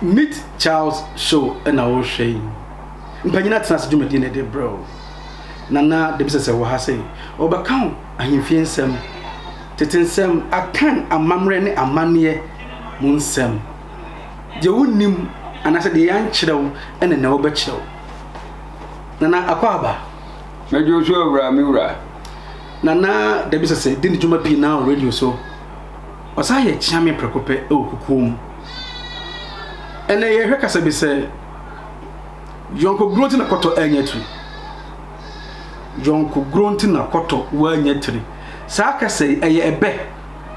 Meet Charles Show na worehwɛ yi. Mpanyin atena ase dwumadie na ɛde brɛ wo. Nana Dabi Sɛsɛ wɔ ha sɛ ɔbɛka wo ahemfie nsɛm, tete nsɛm, Akan amammerɛ ne amanneɛ mu nsɛm. Deɛ wonnim anaasɛ deɛ yɛankyerɛ wo ɛna nea wɔbɛkyerɛ wo. Nana Akwaaba. Mɛgye wo so awura me wura. Nana Dabi Sɛsɛ di ne dwuma pii naa wɔ radio so. Ɔsan yɛ kyeame prɛko pɛ wɔ kukuo mu. Ɛnɛ yɛhwɛ kasa bi sɛ yɔnkoguro nti na kɔtɔ anya tiri. Yɔnkoguro nti na kɔtɔ wanya tiri. Saa kasa yi ɛyɛ ɛbɛ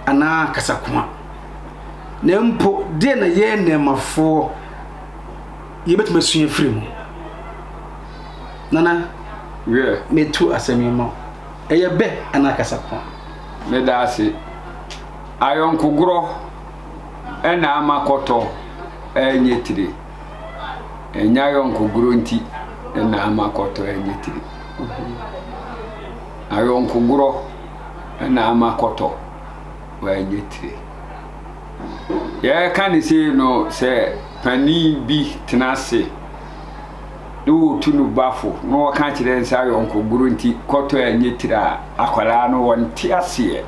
anaa kasakoa. Na mpo deɛ na yɛn nnɛɛmafoɔ yɛbɛtumi asua afiri mu. Nana, Wiɛ. metu asɛm yi ma wo. Ɛyɛ bɛ anaa kasakoa? Meda ase. Ayɔnkogorɔ na ama kɔtɔ anyɛ tire. Ɛnyɛ ayɔnkogorɔ nti na ama kɔtɔ anyɛ tire. Ayɔnkogorɔ na ama kɔtɔ wanyɛ tire. Yɛreka no sei no, sɛ panin bi tena ase na wɔtu no ba fo na wɔka kyerɛ no sɛ ayɔnkogorɔ nti kɔtɔ anyɛ tire a, akwadaa no ɔnte aseɛ.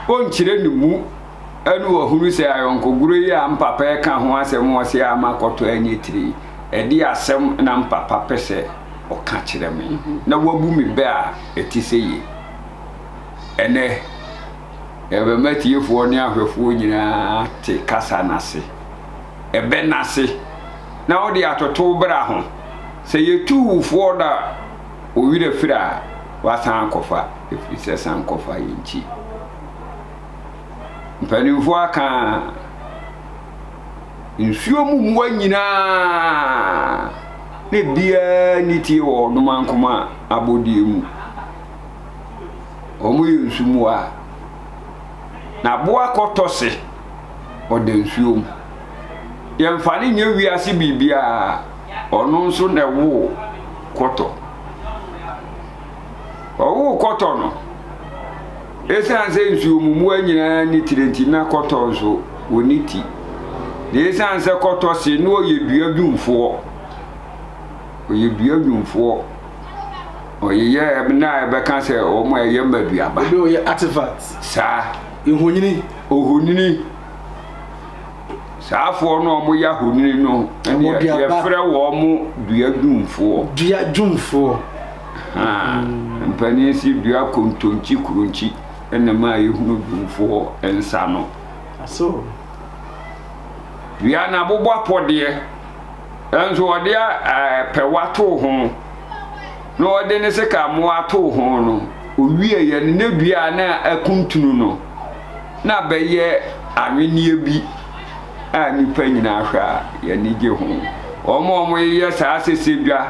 Ɔnkyerɛ ne mu ɛna wahunu sɛ ayɔnkogorɔ yi a mpapa ɛka ho asɛm ɔse ama kɔtɔ anyɛ tire yi, ɛde asɛm na mpapa pɛ sɛ ɔka kyerɛ me na wabu me bɛ a ɛte sɛ yei. Ɛnnɛ, yɛbɛma atiefoɔ ne ahwɛfoɔ nyinaa te kasa no ase, ɛbɛ no ase, na wode atoto wo bra ho. Sɛ yɛtu wo foɔ na wo werɛ firi a, woasan akɔfa, ɛfiri sɛ sankɔfa yɛ nkyi. Mpanimfoɔ aka nsuo mu mmoa nyinaa na biara nni tie wɔ ɔdomankoma abɔdeɛ mu. Wɔyɛ nsu mmoa. Na aboa kɔtɔ se, ɔda nsuo mu. Yɛmfa no nyɛ wiase biribiara, ɔno nso na ɛwoo kɔtɔ. Ɔwoo kɔtɔ no, ɛsiane sɛ nsuo mu mmoa nyinaa nni tire nti, na kɔtɔ nso ɔnni ti. Na ɛsiane sɛ kɔtɔ se na ɔyɛ dua dwumfoɔ, ɔyɛ dua dwumfoɔ. Ɔyeyɛ na ɛbɛka sɛ wɔn a ɛyɛ mmaduaba. Ebi ɔyɛ artifact. Saa. Ohonini. Ohonini. Saa afoɔ no a wɔyɛ ahonini no, ɛne yɛfrɛ wɔn dua dwumfoɔ. Dua dwumfoɔ. Mpanin si dua kontonkyi kuronkyi ɛna ma yɛhunu dwumfoɔ nsa no. Aso. Dua no abobɔ apɔdeɛ. Nanso ɔde pɛwa too ho, na ɔde ne sekammoa too ho no, owieeɛ no, ne dua a na akuntunu no, na bɛyɛ anwenneɛ bi a nnipa nyinaa hwɛ a yɛn ani gye ho. Wɔn a wɔyeyɛ saa asɛsɛdwa,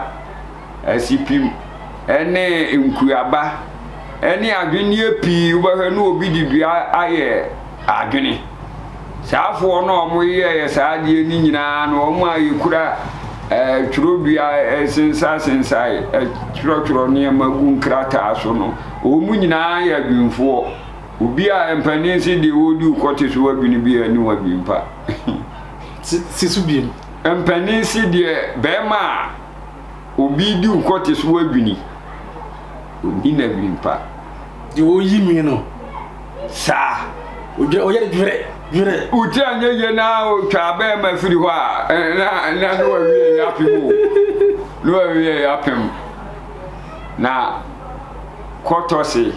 asipim, ne nkuaba, ne adwenneɛ pii, wobɛhwɛ na obi de dua ayɛ adwene. Saa afoɔ no a wɔyɛɛ saa adeɛ no nyinaa no, wɔn a yɛkura twerɛdua sensasensae, twerɛtwerɛ nneɛma gu nkrataa so no, wɔn nyinaa yɛ adwumfoɔ. Obi a mpanin se deɛ wɔredi wo kɔte so adwene bi a ɛne wadwene pa. Si so biem. Mpanin se deɛ bɛrima a obi di wo kɔte so adwini, ɔnni n'adwene pa. Deɛ ɔyi nwi no. Saa. Ɔdwere ɔyɛ dwerɛ dwerɛ. Wo ti anyɛ yie na ɔtwa bɛrima firi hɔ a na na na wawie yɛ apem o. Na wawie yɛ apem. Na kɔtɔ se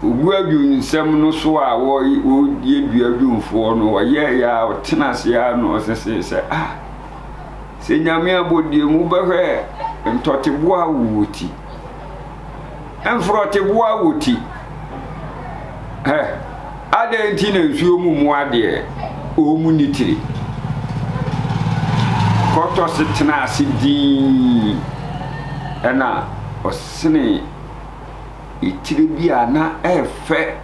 ogu adwunsɛm no so a wɔyɛ dua dwumfoɔ no ɔyɛɛyɛ a ɔtena ase a na ɔsese sɛ ah sɛ nyame abɔdeɛ mu bɛhwɛ ntɔteboa wowɔ ti. Mforɔteboa wɔ ti. Hɛ, adɛn nti na nsuo mu mmoa deɛ, wɔn nni tiri? Kɔtɔse tenaa ase dinn, ɛnna ɔsenee etire bi a na ɛyɛ fɛ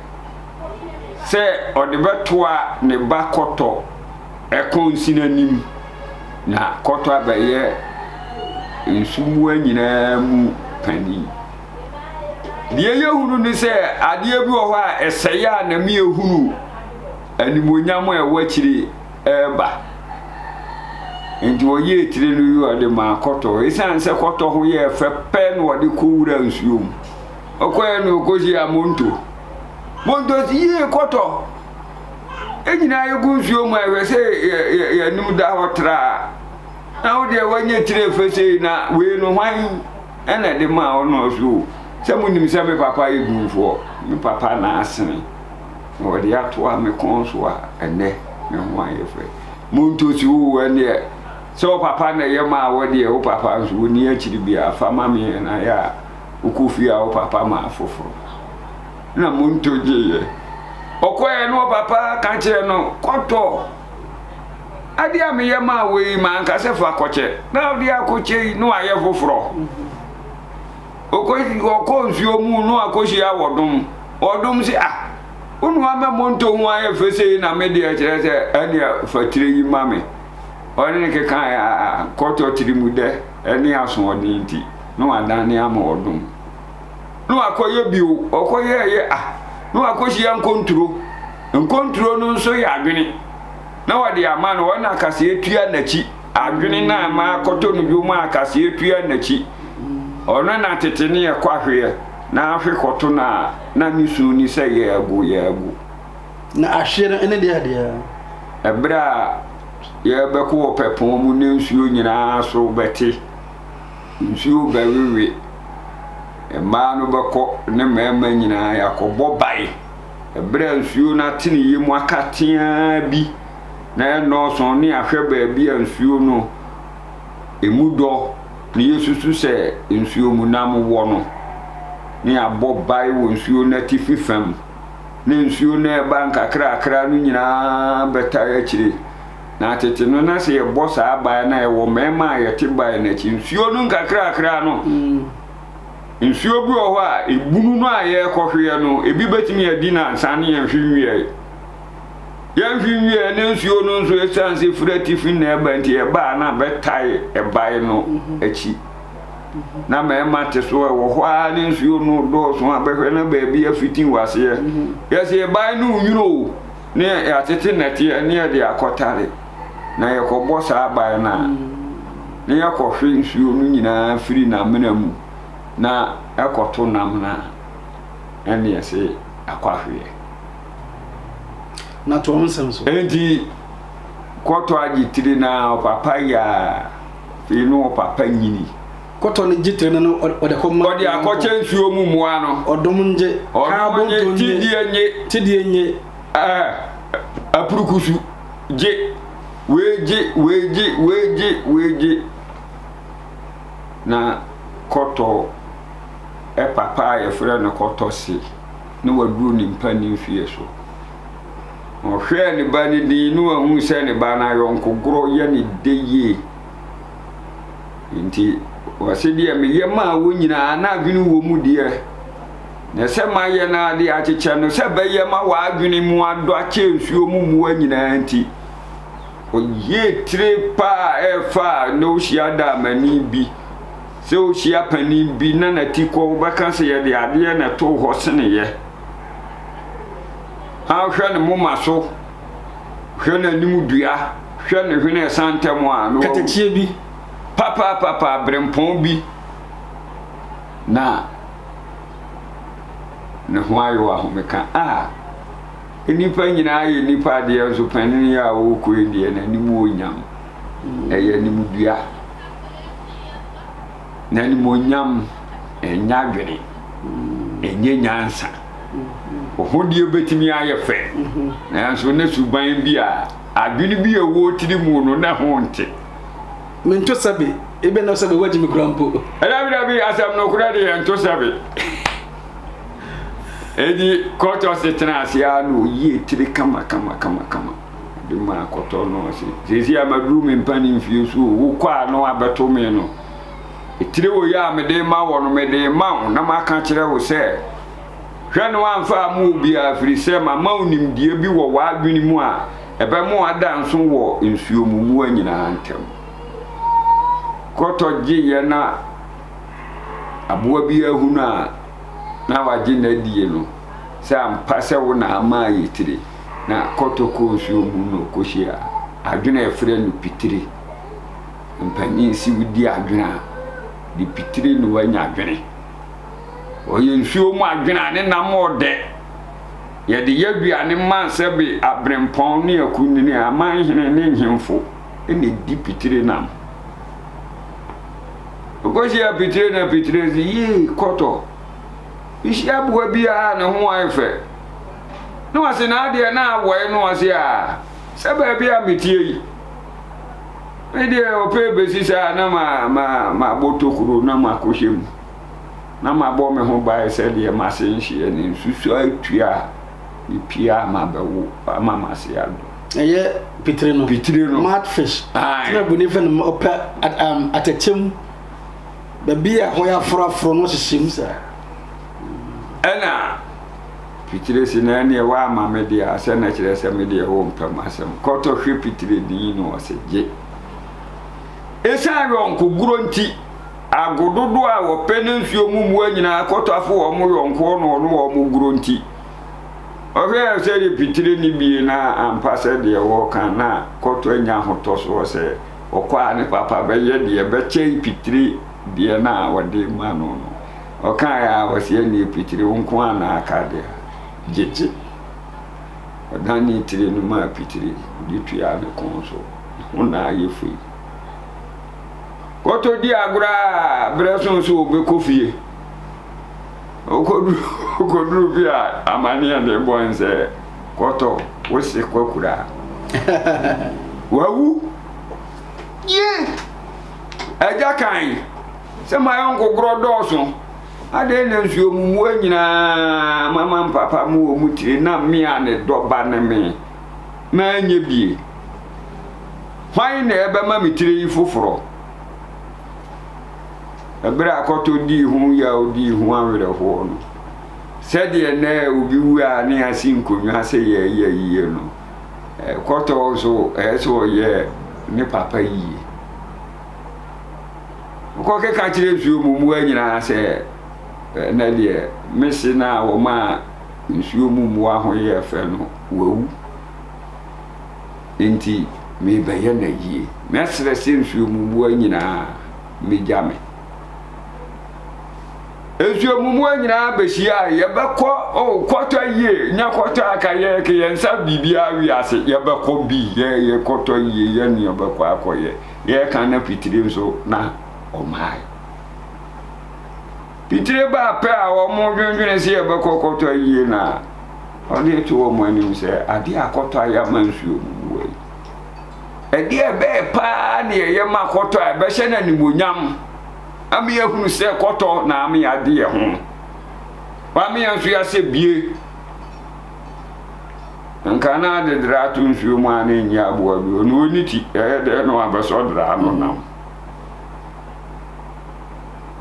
sɛ ɔde bɛtoa ne ba kɔtɔ ɛkɔnsin anim, na kɔtɔ abɛyɛ nsummoa nyinaa mu panin. Deɛ yɛhunu ne sɛ adeɛ bi wɔ hɔ a ɛsɛe a na meyɛhunu. animuonyam a ɛwɔ akyire reba. Enti ɔyɛɛ tire no wie ɔde maa kɔtɔ. Esiane sɛ kɔtɔ ho yɛɛ fɛ pɛ na ɔde kɔwura nsuo mu. Ɔkɔɛ no ɔkɔhyia Monto. Monto si yie kɔtɔ. Yɛn nyinaa yɛgu nsuo mu a ɛhwɛ sɛ yɛn anim da hɔ traa. Na wo deɛ woanya tire fɛ sei na wei no hwan ɛna ɛde maa wo no ɔso sɛ monim sɛ me papa yɛ dumfoɔ. Me papa na asene. Na wɔde atoa me kɔn so a ɛnnɛ me ho ayɛ fɛ. Montosi wo ɛnneɛ sɛ wo papa na ɛyɛ maa wo deɛ wo papa nso ɔnni akyiri biara fa ma me na yɛ a wokɔ fie a wo papa ma afoforɔ. Na monto gyeeɛ. Ɔkɔeɛ no ɔpapa ka kyerɛ no kɔtɔ adeɛ a meyɛ maa wo yi manka sɛ fa kɔkyɛ na wode akɔkyɛ yi na wayɛ foforɔ. Ɔkɔ nsuo mu na wakɔhyia wɔdom. Ɔdom se, ah, wo na wama monto ho ayɛ fɛ sei na me deɛ kyerɛ sɛ ɛneɛ fa tire yi ma me. Ɔne no kekaeɛ a, kɔtɔ tirimudɛ ne asoɔden nti na wadane ama ɔdom. Na wakɔyɛ bio, ɔkɔyɛɛyɛ ah, na wakɔhyia nkonturo. Nkonturo no nso yɛ adwene. Na wɔde ama no, ɔna kaseɛ tua n'akyi. Adwene no a makɔtɔ no dwom a kaseɛ tua n'akyi. Ɔno na tete ne yɛ kɔ ahweɛ, na ahwe kɔto no a, na ne su ne sɛ yɛagu, yɛagu. Na ahweɛ no ne deɛ adeɛ? Ɛberɛ a yɛrebɛkɔ wɔ pɛpɔn mu ne nsuo nyinaa so bɛte, nsuo bɛwewe, mmaa no bɛkɔ ne mmarima nyinaa yɛakɔbɔ bae. Ɛberɛ a nsuo no ateneyɛ mu aka teaa bi na ɛnnɔɔso ne ahwɛ baabi a nsuo no emu dɔ na yɛsusu sɛ nsuo mu nam wɔ no, ne abɔ bae wɔ nsuo no atifi fam, na nsuo no ɛreba nkakrakra no nyinaa bɛtae akyire. Na tete no, na sɛ yɛbɔ saa bae no a, ɛwɔ mmarima a yɛte bae no akyi. Nsuo no nkakrakra no, nsuo bi wɔ hɔ a, ebunu no a yɛrekɔhweɛ no, ebi bɛtumi adi nansa ne yɛnhwe nwieɛ. Yɛnhwe nwieɛ ne nsuo no nso ɛsiane sɛ firi atifi na ɛba nti ɛba a na bɛtae ɛbae no akyi. Na mmarima te so ɛwɔ hɔ ara ne nsuo no dɔɔso a bɛhwɛ na baabi afiti wɔ aseɛ. Yɛsɛ ɛbae no nwunu o ne yɛatete nnɛteɛ ne yɛde akɔtare na yɛkɔbɔ saa bae no a ne yɛkɔhwe nsuo no nyinaa firi n'amena mu na ɛkɔto nam no a ɛne ɛse akɔahweɛ. Na toa wo nsɛm so. Enti kɔtɔ agye tire na ɔpapa yaa afei no ɔpapa nyini. Kɔtɔ no gye tire no no ɔde kɔ ma. Ɔde akɔkyɛ nsuo mu mmoa no. Ɔdɔm ngye. Ɔdɔm nye, tidie nye. Tidie nye. Ɛɛ apurukusu gye. Wei gye, wei gye, wei gye, wei gye. Na kɔtɔ papa a yɛfrɛ no kɔtɔ se. na waduru ne mpanin mfeɛ so. Na ɔhwɛɛ ne ba no din na wahunu sɛ ne ba no ayɔnkogorɔ yɛ ne dɛ yie. Nti ɔse deɛ meyɛ maa wo nyinaa na adwene wɔ mu deɛ, na sɛ mayɛ no ade akyekyɛ no sɛ bɛyɛ ma w'adwene mu adɔ akyɛ nsuo mu mmoa nyinaa nti, ɔyɛɛ tire paa a ɛfa a na ɔhyia daamani bi. Sɛ wohyia panin bi na n'atikɔ wobɛka sɛ yɛde adeɛ na ɛtoo hɔ seneyɛ. Na wohwɛ ne moma so, hwɛ n'anim dua, hwɛ ne hwene ɛsan ntɛm a na wawu. Katakyie bi. Papaapapa berempɔn bi na ne ho ayɛ wɔ ahomeka. A nnipa nyinaa yɛ nnipa adeɛ nso panin yi a ɔrekɔ yi deɛ n'anim wɔ nyam. Ɛyɛ animdua. N'animuonyam nyɛ adwene, ɛnyɛ nyansa. Wo ho deɛ bɛtumi ayɛ fɛ, nanso ne suban bi a adwene bi a ɛwɔ tiri mu no na ho nte. Mento sɛbe, ebe na sɛbe wagye me kura mpo. Dabi dabi, asɛm no korɛ deɛ nto sɛbe. Edi kɔtɔ se tena ase ara na oyie tiri kama kama kama kama. De maa kɔtɔ no ɔse, seesei a maduru me mpanin mfie so o, wokɔ a na wabɛto me no, etire wei a mede ma wɔ no, mede ma wo na maka kyerɛ wo sɛ, hwɛ na woamfa amma obiara, firi sɛ mama wo nimdeɛ bi wɔ w'adwene mu a ɛbɛma woada nso wɔ nsuo mu mmoa nyinaa ntam. Kɔtɔ gyeeɛ na aboa bi ahunu a na wagye no adie no, sɛ ampa sɛ wo na ama ayɛ tire. Na kɔtɔ kɔɔ nsuo mu na ɔkɔhyia adwene a yɛfrɛ no pitire. Mpanin si wodi adwene a, de pitire na wanya adwene. Ɔyɛ nsuo mu adwene a ne nam ɔdɛ. Yɛde yɛ aduane ma sɛbe aberempɔn ne akunini, amanhene ne nhemfo na ɛdi pitire nam. Ɔkɔhyia pitire na pitire si yii kɔtɔ. Mehyia aboa biara ne ho ayɛ fɛ. Na ɔse n'adeɛ na awɔe na ɔse a sɛ baabi a metie yi me deɛ ɔpɛ bɛsi saa na ma ma mabɔ tokuro na makɔhyɛ mu na mabɔ me ho ban sɛdeɛ m'ase nhyeɛ ne nsusu atua a mepie a mabɛwo ama m'ase adɔ. Ɛyɛ pitire no. Pitire no. Mudfish. Aye. Tena bu ne fɛ no ɔpɛ atɛkyɛ mu baabi a hɔ yɛ aforɔaforɔ no ɔhyehyɛ mu saa. Ɛna pitire si na ɛneɛ woama me deɛ a sɛ na kyerɛ sɛ me deɛ wompɛ m'asɛm. Kɔtɔ hwɛ pitire din no ɔse gye. Ɛsiane yɔnkogorɔ nti Ago dodoɔ a wɔpɛ ne nsuo mu mmoa nyinaa kɔtafo wɔn yɔnkoɔ na ɔne wɔn gorɔ nti, ɔhwɛɛ sɛdeɛ pitire no bie na ampa sɛ deɛ wɔreka na kɔtɔ anya ahotɔsoɔ sɛ ɔkɔ a ne papa bɛyɛ deɛ ɛbɛkyɛn pitire deɛ no a ɔde ma no no. Ɔkaeɛ a ɔse ɛnneɛ pitire wo nko ara na aka deɛ a, gyegye. Ɔdanee tire no maa pitire de tuaa ne kɔn so. Ne ho na ayɛ fei. Kɔtɔ di agorɔ a berɛ so nso ɔbɛkɔ fie. Ɔkɔduru fie a amaneɛ na ɛbɔ n sɛ kɔtɔ wo se kwakura. Wawu. Ye! Agya kan sɛ ma yɔnko gorɔ dɔɔso. Adɛn na nsuo mu mmoa nyinaa mama mpapa mu wɔ mu tiri na mmea ne dɔba ne me manyɛ bie. Hwan na ɛbɛma me tire yi foforɔ? Ɛberɛ a Kɔtɔ dii ho yaw dii ho awerɛhoɔ no, sɛdeɛ nnɛ obi wu a ne ase nkonnwa sɛ yɛyɛ yie no, Kɔtɔ nso ɛyɛ sɛ ɔyɛ ne papa yie. Ɔkɔkeka kyerɛ nsuo mu mmoa nyinaa sɛ, ɛnɛ deɛ mese no a wɔmaa nsuo mu mmoa ho yɛɛ fɛ no, wawu. Enti merebɛyɛ no ayie. Mɛsrɛ sɛ nsuo mu mmoa nyinaa mmɛgya me. Nsuo mu mmoa nyinaa bɛhyia a, yɛbɛkɔ oh, kɔtɔ ayie, nyɛ kɔtɔ aka yɛ ke yɛn nsa biribiara wiase, yɛbɛkɔ bi, yɛ yɛkɔtɔ ayie, yɛ ne yɛbɛkɔ akɔyɛ. Yɛka na pitire nso na ɔmae. Pitire baa pɛ a wɔn dwendwene sɛ yɛbɛkɔ kɔtɔ ayie na Ɔde reto wɔn anim sɛ, Adeɛ a kɔtɔ ayɛ ama nsuo mu mmoa yi, ɛdeɛ ɛbɛyɛ paa ne ɛyɛ ma kɔtɔ a ɛbɛhyɛ no animuonyam ama yɛahunu sɛ kɔtɔ na ama yɛade yɛ ho. Wama yɛn nso yɛasɛ bie. Nka na ade dra ato nsuo mu a na ɛnyi aboa bi, ɔno ɔni ti, ɛyɛ dɛn na wabɛsɔ dra no nam.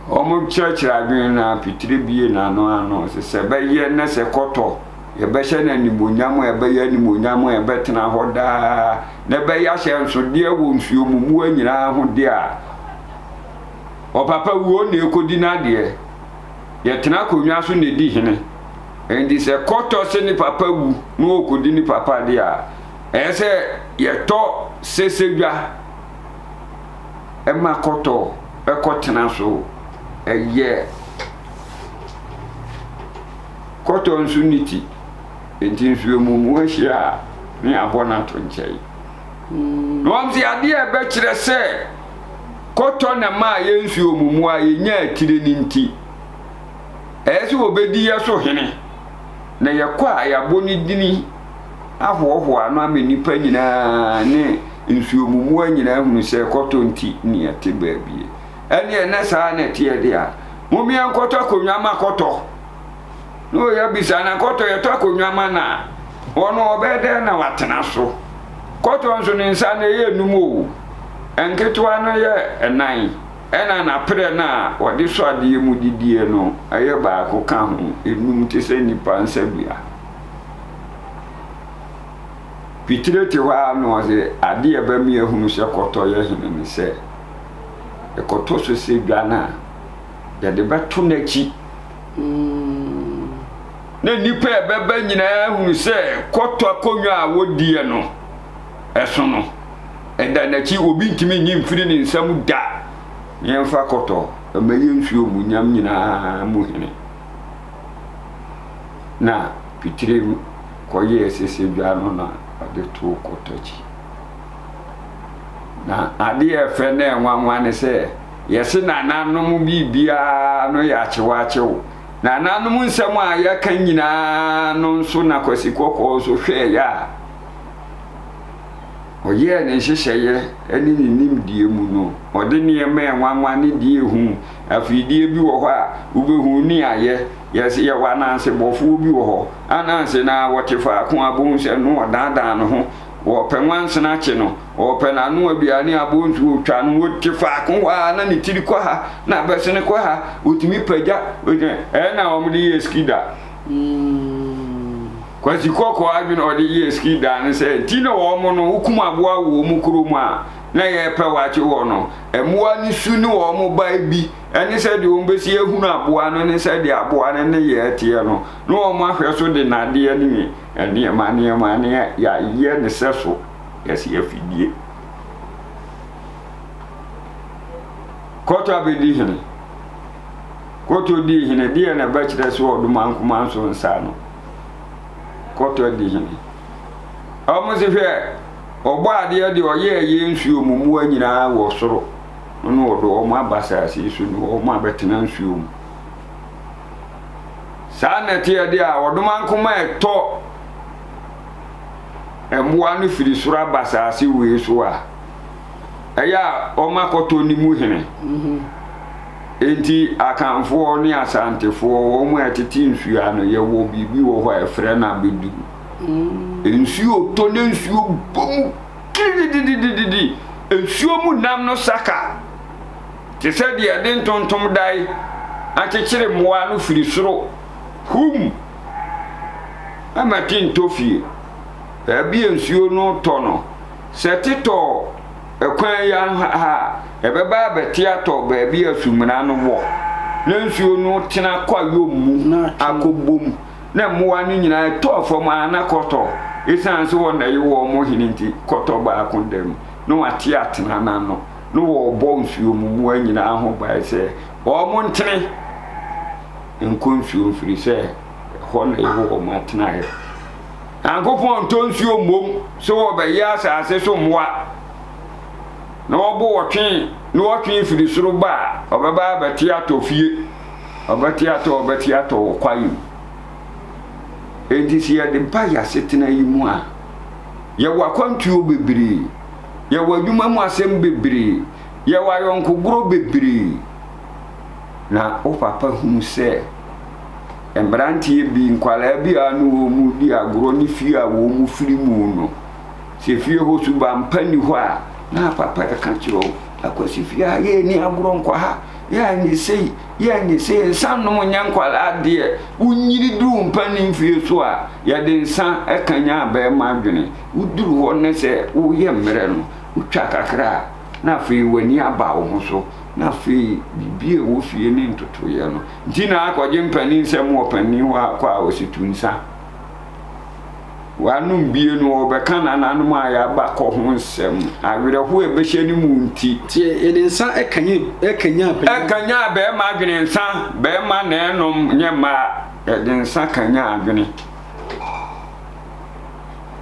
Wɔkyerɛkyerɛ adwene no ara, pitire bue n'ano ano sɛ, sɛ ɛbɛyɛ na sɛ kɔtɔ, yɛbɛhyɛ no animuonyam a ɛbɛyɛ animuonyam a ɛbɛtena hɔ daa, na ɛbɛyɛ ahyɛnsodeɛ wɔ nsuo mu mmoa nyinaa ho deɛ a, ɔpapa wuo na ɛkɔdi n'adeɛ. Yɛtena akonnwa so na ɛdi hene. Enti sɛ kɔtɔ se ne papa wu na ɔrekɔdi ne papa adeɛ a, ɛyɛ sɛ yɛtɔ sɛsɛdwa ma kɔtɔ kɔtena so yɛ. Kɔtɔ nso nni ti, enti nsuomumu ahyia a ne abɔ no ato nkyɛn. Na wɔn sɛ adeɛ a ɛbɛkyerɛ sɛ kɔtɔ na maa yɛn nsuomumu a yɛnyaa tire no nti, ɛyɛ sɛ wɔbɛdi yɛ so hene, na yɛkɔ a yɛabɔ ne dini ahoahoa no ama nnipa nyinaa ne nsuomummoa nyinaa hunu sɛ kɔtɔ nti ne yɛte baabi. Ɛneɛ na saa na ɛteɛ deɛ a, mom yɛnkɔtɔ akonnwa ma kɔtɔ. Na ɔyɛ bisa na kɔtɔ yɛtɔ akonnwa ma no a, ɔno ɔbɛyɛ dɛn na watena so? Kɔtɔ nso ne nsa no ɛyɛ num o, nketewa no yɛ ɛnan, ɛna n'aprɛ no a ɔde sɔ adeɛ mu didie no ɛyɛ baako ka ho, enum te sɛ nnipa nsa dua. Pitire te hɔ ara na ɔse adeɛ a ɛbɛma yɛahunu sɛ kɔtɔ yɛ hene ne sɛ, ɛkɔtɔ so sɛ dwa no a, yɛde bɛto n'akyi. Na nnipa a ɛbɛba nyinaa ahunu sɛ kɔtɔ akonnwa a wɔdiɛ no, ɛso no, ɛda n'akyi, obi ntumi nyi mfiri ne nsam da. Yɛmfa kɔtɔ mmɛyɛ nsuo mu nyam nyinaa mu hene. Na pitire kɔyɛɛ sesedwa no na ɔde too kɔtɔ akyi. Na adeɛ a ɛfɛ na ɛnwanwa ne sɛ, yɛse nananom biribiara no yɛ akyewakyew. Nananom nsɛm a yɛka nyinaa no nso na Kwasi Kɔkɔɔ nso hwɛeɛ a ɔyɛɛ ne nhyehyɛeɛ ne ne nimdeɛ mu no, ɔde nneɛma a ɛnwanwa ne deɛ ɛhu, afidie bi wɔ hɔ a wobɛhu ne ayɛ. Yɛse yɛwɔ ananse bɔfoɔ bi wɔ hɔ, ananse no ara wɔte faako a bohu sɛ no ɔdaadaa ne ho, wɔpɛ nwansena akye no, ɔpɛ n'ano aduane a bohu sɛ ɔtwa no, wɔte faako hɔ ara na ne tiri kɔ ha, na abɛsene kɔ ha, ɔtumi pagya, ɛna wɔn de yɛ skida. Kwasi Kɔkɔɔ adwene a ɔde yɛɛ skida ne sɛ, nti na wɔn no wokum aboa wɔ wɔn kurom a na yɛpɛ wakye hɔ no, mmoa no su ne wɔn bae bi ne sɛdeɛ wɔbɛsi ahunu aboa no ne sɛdeɛ aboa no nneyɛɛ teɛ no, na wɔn ahwɛ so de nnadeɛ ne nneɛma nneɛma ne yɛayɛ ne sɛ so yɛsi afidie. Kɔtɔ abɛdi hene. Kɔtɔ dii hene deɛ na ɛbɛkyerɛ sɛ ɔdomankoma nso nsa no. Kɔtɔ adi hene. Wɔn se hwɛ, ɔbɔ adeɛ deɛ ɔyɛɛ yɛ nsuo mu mmoa nyinaa wɔ soro. Na ɔde wɔn aba asase so na wɔn abɛtena nsuo mu. Saa na ɛteɛ deɛ a ɔdomankoma ɛtɔ mmoa no firi soro aba asase wei so a, ɛyɛ a wɔn akɔtɔ ne mu hene. Mhm. Enti Akanfoɔ ne Asantefoɔ wɔn a ɛtete nsuo ano yɛwɔ biribi wɔ hɔ a ɛfrɛ no abɛduru. Mm. Nsuo tɔ ne nsuo bɔ mu kiridididididi. Nsuo mu nam no saka te sɛ deɛ ɛde ntontom dae akyekyere mmoa no firi soro hum ama te ntɔ fie. Baabi a nsuo no tɔ no, sɛ te tɔ ɛkwan yi ha a, ɛbɛba abɛte atɔ baabi a sumina no wɔ, na nsuo no tena kwaeɛ mu akɔbom, na mmoa no nyinaa ɛtɔɔ fam ara na kɔtɔ, ɛsiane sɛ wɔn na ɛyɛ wɔn hene nti, kɔtɔ baako da mu, na wɔate atena no ano, na wɔrebɔ nsuo mu mmoa nyinaa ho ban sɛ wɔn ntene nkɔ nsuo mfiri sɛ ɛhɔ na ɛyɛ wɔn atenaeɛ. Nyankopɔn ntɔ nsuo mmom sɛ wɔbɛyɛ asase so mmoa, na wɔbo wɔtwe na wɔtwe firi soro ba a, ɔbɛba abɛte atɔ fie, ɔbɛte atɔ, ɔbɛte atɔ wɔ kwaeɛ mu. Enti sɛ yɛde ba yɛ asetena yi mu a, yɛwɔ akwantuo bebree, yɛwɔ adwuma mu asɛm bebree, yɛwɔ ayɔnkogorɔ bebree, na wo papa hunu sɛ Mmeranteɛ bi, nkwadaa bi a ne wɔn redi agorɔ ne fie a wɔn firi mu no, sɛ fie hɔ suban pa nni hɔ a, na papa ɛka kyerɛ wo, Akwasi fie ha yɛnni agorɔ nkɔ ha, yɛanyɛ sei, yɛanyɛ sei, nsa nom nyɛ nkwadaa adeɛ. Wonyini duru mpanin mfie so a, yɛde nsa kanyan barima adwene. Woduru hɔ ne sɛ woyɛ mmerɛ no, wotwa kakra a, na afei w'ani aba wo ho so, na afei biribi a ɛwɔ fie ne ntotoeɛ no, Nti na akɔgye mpanin nsɛm wɔ panin hɔ akɔ a ɔsi tu nsa. W'anom bie no ɔbɛka nananom a yɛaba kɔ ho nsɛm. Awerɛhoɔ a ɛbɛhyɛ ne mu nti. Nti yɛde nsa ɛkanyan ɛkanyan panin. Ɛkanyan bɛrima adwene nsa bɛrima na ɛnom nyɛ mmaa. Yɛde nsa kanyan adwene.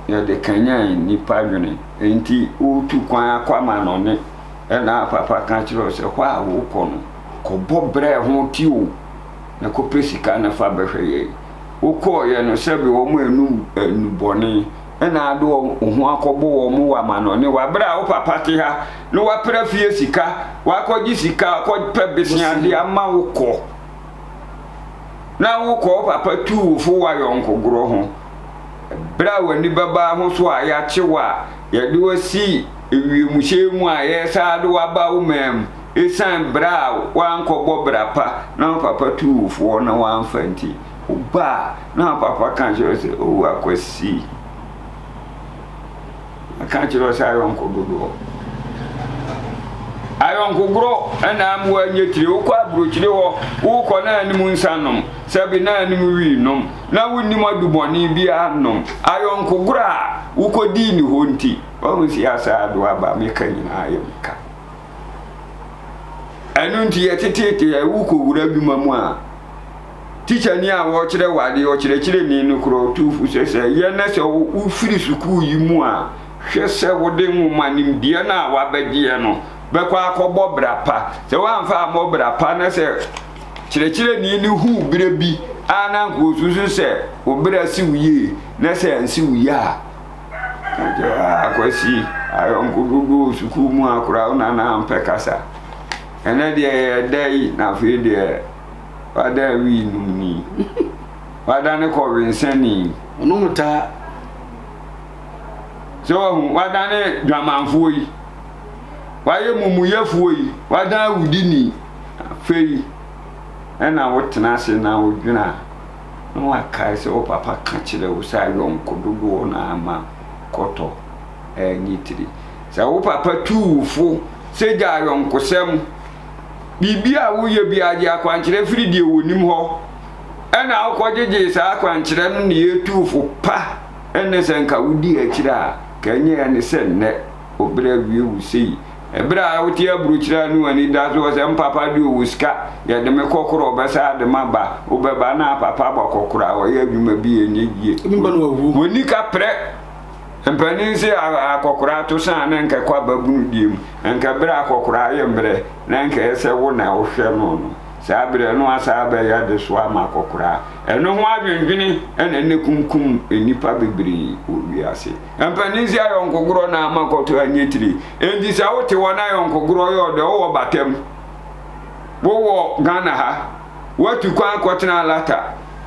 Yɛde kanyan nipa adwene. Nti wotu kwan akɔ amanɔne ɛna papa ka kyerɛ wo sɛ hɔ a wokɔ no. Kɔbɔ brɛ ho ti o, na kɔpɛ sika na fa bɛhwɛ yɛn. Wokɔeɛ no, sɛbe wɔn anum nnubɔne na ade wo ho akɔbɔ wɔn wɔ amanɔne wɔ aberɛ a wo papa te ha na wapra fie sika, wakɔgye sika akɔpɛ besea de ama wo kɔ. Na wokɔ wo papa tuu wo fo wɔ ayɔnkogorɔ ho. Berɛ a w'ani bɛba ho so a yɛakye wo a, yɛde wo asi ewiemhyɛn mu a yɛresan de wo aba wo man mu. Esiane bere a woankɔbɔ bra pa na wo papa tuu wo foɔ na woamfa nti, woba a, na wo papa ka kyerɛ wo sɛ, O Akwasi, maka kyerɛ wo sɛ ayɔnko dodoɔ. Ayɔnkogorɔ na ama woanyɛ tire. Wokɔ aburokyire hɔ, wokɔ na anim nsa nom, sɛbe na anim wii nom, na wonnim adubɔne biara nom. Ayɔnkogorɔ a wokɔdii ne hɔ nti, wahu sɛ asaa do aba, meka nyinaa yɛ meka. Ɛno nti yɛteteete ɛ, wokɔwura adwuma mu a, tikyani a wɔkyerɛ wo adeɛ, ɔkyerɛkyerɛni no korɔ ɔtu fo sɛ sɛ yɛ na sɛ wofiri sukuu yi mu a, hwɛ sɛ wode nwoma nimdeɛ no a wabɛgyeɛ no bɛkɔ akɔbɔ bra pa. Sɛ woamfa ammɔ bra pa na sɛ kyerɛkyerɛni no hu berɛ bi a na anka ɔsusu sɛ wo bra si wo yie na sɛ ansi wo yie a, Akwasi, ayɔnko dodoɔ wɔ sukuu mu a koraa wo nana ampɛ kasa. Ɛnɛ deɛ yɛda yi na afei deɛ wada wii nom ni. Wadane kɔwensani. Ɔnom taa. Sɛ wahu, wadane dwamanfoɔ yi. Wayɛ mumuyɛfoɔ yi. Wadan awudini. Afei ɛna wotena ase na wodwene a. na woakae sɛ wo papa ka kyerɛɛ wo sɛ ayɔnko dodoɔ na ama kɔtɔ anyi tiri. Sɛ wo papa tu wo fo sɛ gya ayɔnkosɛm, biribi a woyɛ biara gye akwankyerɛ firi deɛ wɔnim hɔ, ɛna wokɔgyegyee saa akwankyerɛ no na yɛtu wo fo pa, ɛnne sɛ nka wodi akyire a, ka ɛnyɛ ɛne sɛ nnɛ wo berɛ awie wo sei. Ɛberɛ a wote aburokyire a ne w'ani da soɔ sɛ mpapa deɛ ɔwɔ sika, yɛde me kɔ korɔ ɔbɛsa de m'aba, wobɛba na papa abɔ akɔkora a ɔyɛ adwuma bi ɛnyɛ yie. W'ani ka prɛ. Mpanin se akɔkora to sa na nka ɛkɔ ababunu deɛ mu, nka berɛ a akɔkora ayɛ mmerɛ na nka ɛyɛ sɛ wo na wohwɛ no no, saa berɛ no asa abɛyɛ adesoa ama akɔkora. Ɛno ho adwendwene na ɛnɛ kunkum nnipa bebree wɔ wiase. Mpanin se ayɔnkogorɔ na ama kɔtɔ anyɛ tire. Enti sɛ wote hɔ na ayɔnkogorɔ yɛ ɔdɛ, wowɔ Batam, wowɔ Ghana ha, woatu kwan akɔtena Alata,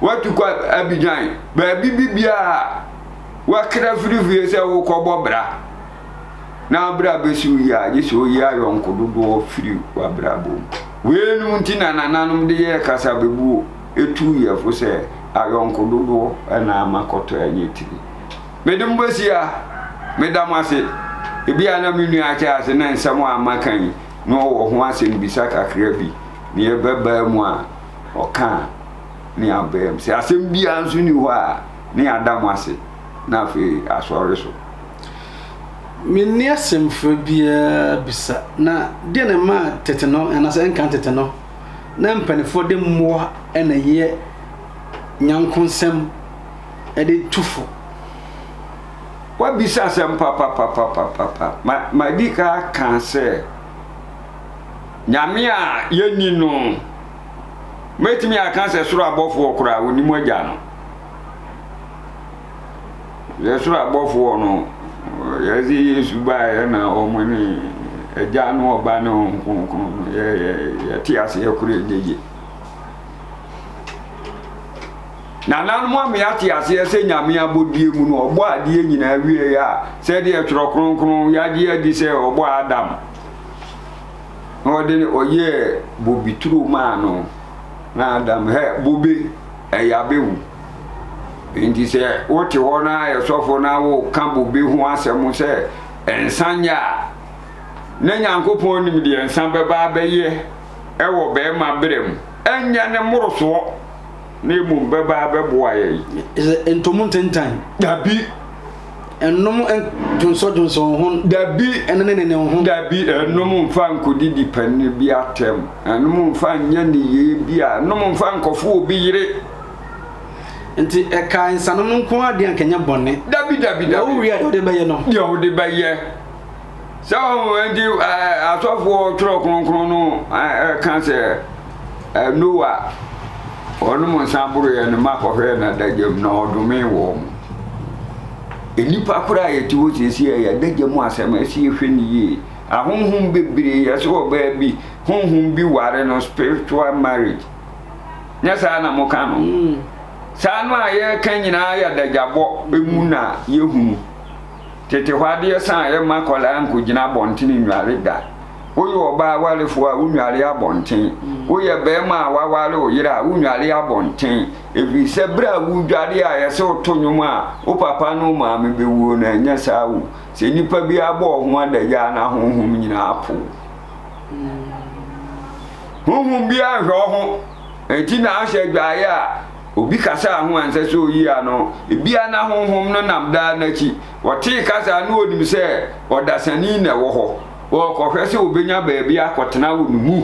woatu kɔ Abidjan, baabi bi biara woakra firi fie sɛ wokɔbɔ bra na bra bɛsi wo yie a, gye sɛ woyi ayɔnko dodoɔ firi w'abrabɔ mu. Weinom nti na nananom de yɛɛ kasabebuo tuu yɛn fo sɛ ayɔnko dodoɔ na ama kɔtɔ anyɛ tire. Mede mo bɛsi ha. Meda mo ase. Ebia na me nua akyɛ ase na nsɛm a maka yi, na ɔwɔ ho asɛmbisa kakra bi, na yɛbɛbaa mu a, ɔka a, na yɛabaa mu. Sɛ asɛm biara nso nni hɔ a, na yɛada mo ase, na afei asɔre so. Menni asɛmfua biara bisa. Na deɛ na ɛmaa tete no, anaasɛ ɛnka tete no, na mpanimfoɔ de mmoa na ɛyɛ nyankonsɛm de tu fo. Woabisa asɛm papapapapapa. Ma madi ka aka sɛ Nyame a yɛnni no, mɛtumi aka sɛ soro abɔfoɔ koraa wɔnim agya no. Yɛ soro abɔfoɔ no, yɛdze Yesu baeɛ na wɔn ne agya ne ɔba ne Honhom Kronkron no yɛte aseɛ koraa ɛnyɛ yie. Nananom ama yɛate aseɛ sɛ Nyame abɔdeɛ mu no ɔbɔ adeɛ nyinaa wieɛ a, sɛdeɛ Twerɛ Kronkron yɛagye adi sɛ ɔbɔ Adam na ɔde ɔyɛɛ bobe turo maa no na Adam hɛ bobe ɛyɛ abɛwu. Enti sɛ wote hɔ na ayɛ sɔfo na woka bobe ho asɛm sɛ nsa nyɛ a, na Nyankopɔn nim deɛ nsa bɛba abɛyɛ ɛwɔ bɛrima berɛ mu. Ɛnyɛ ne mmorosoɔ. na mmom bɛba abɛboa yɛn. Sɛ ntomu ntentan. Dabi. Ɛnom dwonsɔdwonsɔ ho. Dabi. Ɛne ne ho. Dabi, ɛnom mfa nkɔdidi panin bi atɛm. Ɛnom mfa nyɛ nneyɛɛ bi a, ɛnom mfa nkɔfo obi yere. Nti ɛkaa nsanom nko ara deɛ anka ɛnyɛ bɔne. Dabi, dabi, dabi. Deɛ wowie a deɛ wode bɛyɛ no. Deɛ wode bɛyɛ. Sɛ ɔho nti asɔfoɔ twerɛ kronkron no ka sɛ Noa ɔnom nsa boroeɛ no ma kɔhwɛɛ n'adagya mu na ɔdomee wɔn. Nnipa koraa a yɛte hɔ seesei a yɛadagya mu asɛm ɛsɛ yɛhwɛ no yie. Ahonhom bebree yɛsɛ ɔbaa bi honhom bi ware no spiritual marriage. Nyɛ saa na moka no. Mm. Saa no a yɛreka nyinaa yɛ adagyabɔ mu na yɛhunu. Tete hɔ adeɛ sa a yɛmma akwadaa nkɔgyina abɔntene nnware da. Woyɛ ɔbaa warefoɔ a, wonnware abɔnten. Woyɛ barima a waware wo yere a, wonnware abɔnten. Ɛfiri sɛ berɛ a wodware a yɛsɛ woto nnwom a wo papa ne wo maame bɛwuo no, ɛnyɛ saa o. Sɛ nnipa biara bɔ wo ho adagya a na honhom nyinaa po wo. Honhom biara nhwɛ wo ho. Enti na ahyɛ adwaeɛ a obi kasa ho a ɛnsɛ sɛ oyi ano. Ebia na honhom no nam daa n'akyi. Ɔtee kasa no onim sɛ ɔdasani na ɛwɔ hɔ. Ɔrekɔhwɛ sɛ obenya baabi akɔtena wɔ ne mu.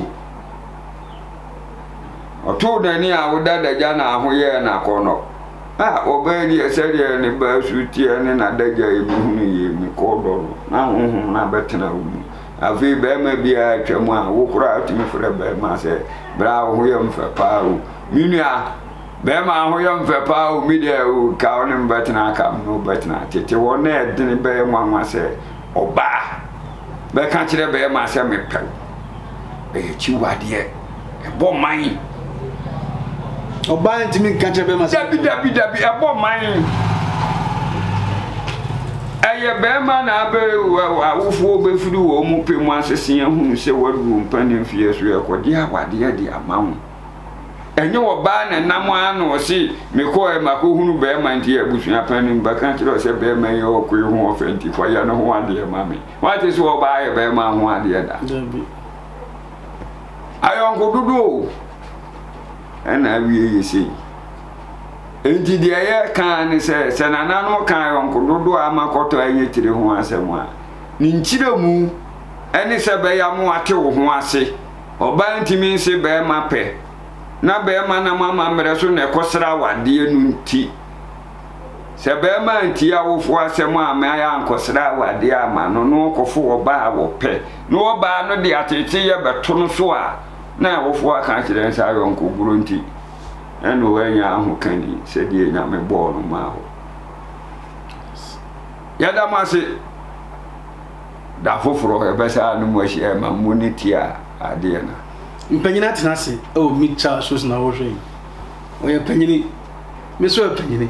Ɔtoo n'ani a woda adagya na aho yɛɛ no akɔnnɔ. A ɔbaa deɛ sɛdeɛ ne baa su teɛ ne n'adagya yi mehunu yie mekɔ dɔ no na honhom no abɛtena wo mu. Afei barima biara atwam a wo koraa wotumi frɛ barima sɛ bra wo ho yɛ mfɛ paa o. Me nua barima ho yɛ mfɛ paa o me deɛ o ka wo ne me bɛtena aka me ne wo bɛtena. Tete hɔ na ɛdene bɛyɛ nwanwa sɛ ɔbaa bɛka kyerɛ barima sɛ mepɛ wo. Ɛyɛ akyiwadeɛ. Ɛbɔ man. Ɔbaa ntumi nka kyerɛ bɛrima sɛ. Dabi dabi dabi ɛbɔ man. Ɛyɛ bɛrima na abɛ awofoɔ bɛfiri wɔn mu pɛ mu asese ahunu sɛ waduru mpanin mfeɛ so ɛkɔgye awadeɛ de ama wo. Ɛnyɛ ɔbaa na nam ara na ɔse mekɔɛ makɔhunu bɛrima nti abusua panin bɛka kyerɛ sɛ bɛrima yi ɔkɔe ho ɔfɛ nti kɔyɛ no ho adeɛ ma me. Wate sɛ ɔbaa yɛ bɛrima ho adeɛ da? Dabi. Ayɔnko dodoɔ o, ɛna awie yɛ sei. Enti deɛ yɛka ara ne sɛ, sɛ nananom ka ayɔnko dodoɔ a ama kɔtɔ anyɛ tire ho asɛm a, ne nkyerɛmu ne sɛ bɛyɛ ama wate wo ho ase. Ɔbaa ntumi nse barima pɛ, na barima nam amammerɛ so na ɛkɔsra awadeɛ no nti. Sɛ barima antie awofoɔ asɛm amma ankɔsra awadeɛ amma no na ɔkɔfo ɔbaa a wɔpɛ, na ɔbaa no de ateeteyɛ bɛto no so a, na awofoɔ aka akyerɛ no sɛ ayɔnkogorɔ nti ɛna wannya ahokani sɛdeɛ Nyame bɔɔ no maa hɔ. Yɛda mo ase. Da foforɔ yɛbɛsa ne mo ahyia ma mo ne tia adeɛ no. Mpanyin atena ase wɔ Meet Charles so na wɔhwɛ yi. Ɔyɛ panyini. Me nso yɛ panyini.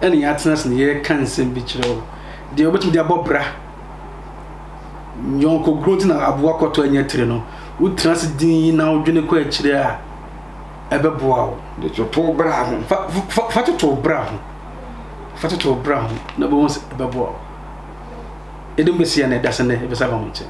Ɛna yɛatena ase na yɛreka nsɛm bi kyerɛ wo. Deɛ wobɛtumi de abɔ bra. Yɔnko kuro nti na aboa kɔtɔ anya tire no. Wotena ase din na wodwene kɔ akyire a, ɛbɛboa wo. De toto wo bra ho. Fa, fa, fa toto wo bra ho. Fa toto wo bra ho na wobɛhu sɛ ɛbɛboa wo. Yɛde mu bɛsi yɛn ɛda sɛ nnɛ yɛbɛsa aba mo nkyɛn.